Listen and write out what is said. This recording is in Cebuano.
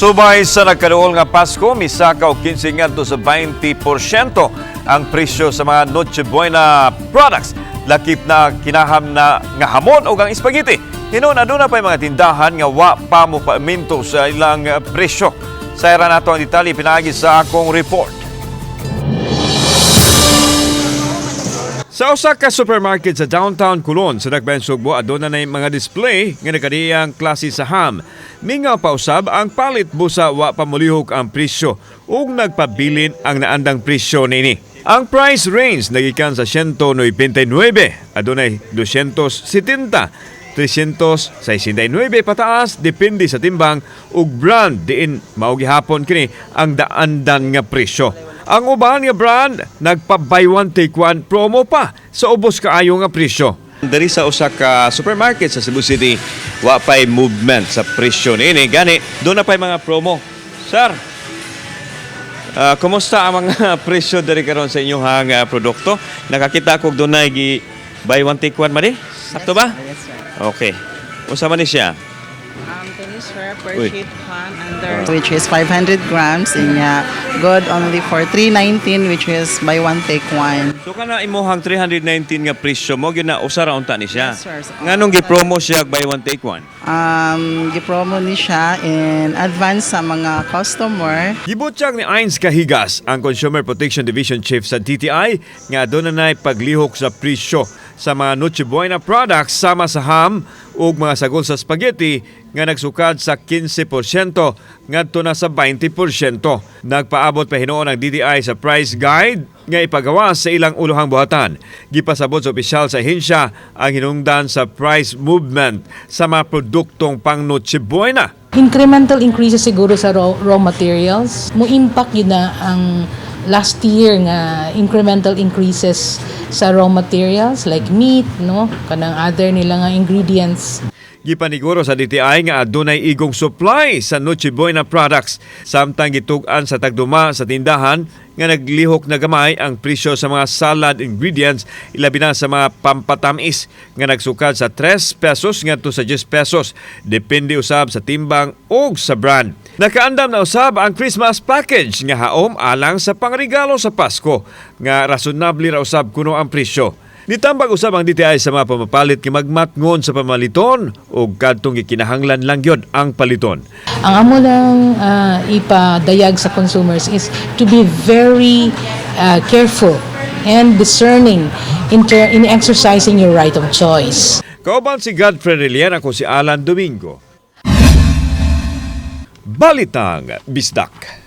Subay sa nagkaduol nga Pasko, misaka og 15 ngadto sa 20% ang presyo sa mga Noche Buena products. Lakip na kinaham na nga hamon o ang spaghetti. Hinuon aduna pa'y mga tindahan nga wa pa mo paaminto sa ilang presyo. Sayran nato ang detalye pinaagi sa akong report. Sa usa ka supermarket sa downtown Colon sa Dakbayan Sugbo, aduna na mga display nga nakadiyang klase sa ham. Mingaw pa usab ang palit busa wa pa molihok ang presyo ug nagpabilin ang naandang presyo nini. Ang price range nagikan sa 199, adunay 270, 369 pataas, depende sa timbang ug brand diin mao gihapon kini ang daandan nga presyo. Ang uban nga brand nagpa buy one take one promo pa sa ubos kaayo nga presyo. Diri sa usa ka supermarket sa Cebu City, wa pay movement sa presyo niini, gani duna pay mga promo. Sir, kumusta ang mga presyo diri karon sa inyong produkto? Nakakita ko dunay gi buy one take one man eh. Sakto ba? Yes, sir. Okay. Unsa man ni siya? Kani sir, per Uy. Sheet pan under, which is 500 grams, inya good only for 319, which is buy one take one. So kana imuhang 319 nga presyo mo gyud na usa ra unta ni siya. Yes, sir. Nganong gi-promo siya buy one take one? Gipromo ni siya in advance sa mga customer. Gibutyag ni Ains Kahigas, ang Consumer Protection Division Chief sa DTI, nga aduna nay paglihok sa presyo sa mga Noche Buena products sama sa ham ug mga sagol sa spaghetti nga nagsukad sa 15% ngadto na sa 20%. Nagpaabot pa hinuon ang DTI sa price guide nga ipagawa sa ilang ulohang buhatan. Gipasabot sa opisyal sa ahensya ang hinungdan sa price movement sa mga produktong pang Noche Buena. Incremental increases siguro sa raw materials. Mo impact yun na ang last year nga incremental increases sa raw materials like meat, no? Kanang other nila nga ingredients. Gipaniguro sa DTI nga adunay igong supply sa Noche Buena products, samtang gitug-an sa tagduma sa tindahan nga naglihok na gamay ang presyo sa mga salad ingredients, ilabi na sa mga pampatamis nga nagsukad sa 3 pesos ngadto sa 10 pesos, depende usab sa timbang ug sa brand. Nakaandam na usab ang Christmas package nga haom alang sa pangregalo sa Pasko nga rasonable ra usab kuno ang presyo. Nitambag usab ang DTI sa mga pamapalit nga magmatngon sa pamaliton ug kadtong gikinahanglan lang gyud ang paliton. Ang amo lang ipadayag sa consumers is to be very careful and discerning in exercising your right of choice. Kauban si Godfrey Relian, ako si Alan Domingo. Balitang Bisdak.